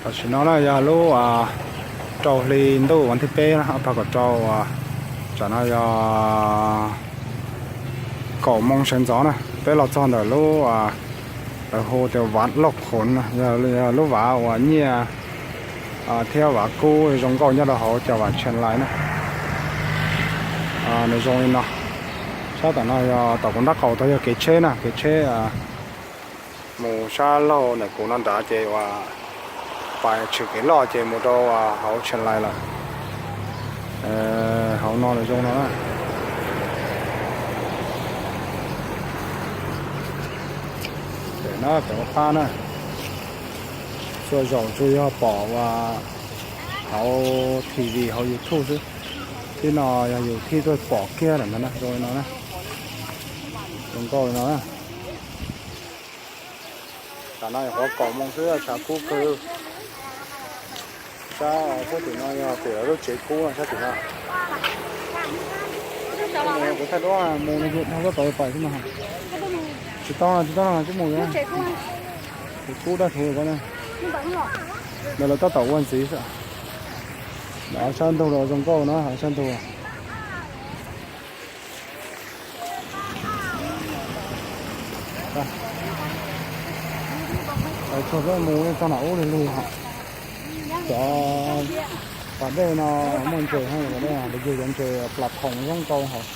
Tam sim no na yog lub rau hli ntuj vas thib peb na, ob phav kaum rau, tsam no yog kaum moo sawv ntxov na, peb los txog ntawm lub, lawv hu tias Vav Loj Khoov na, yog lub vav uas nyiaj thiab vav kub zoo nkauj nyob rau hauv cov vav Tsheej Lais na. Nws zoo li no. Sab tom no yog tom kuv nraub qaum tod yog kev tsheb na, kev tsheb mus sab laug ntawm kuv no nrad ces uas pais tshwm kev loj ces mus rau hauv Tsheej Lais lawm. Hauv no nws zoo no na. Pem no pem ua qab na, txhua zaus tsuas yog pom hauv T V hauv YouTube xwb, thiab no yog yus thiaj tuaj pom kiag lawm ntag na, zoo li no na. Zoo nkauj li no na. Tam no yog qhov kaum moo xwb, tshav kub kawg. Sab sab tim no yog tim lawv lub tsev kub no, sab tim no. Kuv thaij duab mus no, dhau tab tom pais xwb mas. Tsis tau, tsis tau no, twb mus. Tsev kub dab tsi ko na. Ntawd lawv tab tom ua ntxiv xwb. Sab ntug los zoo nkauj no, sab ntug. Txhua peb mus txog nram ub lig lig hos. Cov pas dej no muaj ntses, pas dej lawv yug cov ntses plas khoom zoo nkauj hos.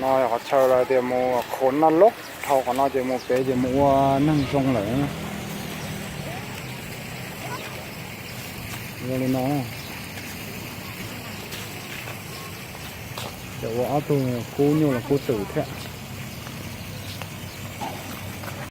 No yog qhov chaw lawv tias mus Khoov Naj Loj, dhau qhov no ces mus pem ces mus ua neeg zoo lawm. Zoo li no, ces ua ob tug kub nyuj los kub twm thiab.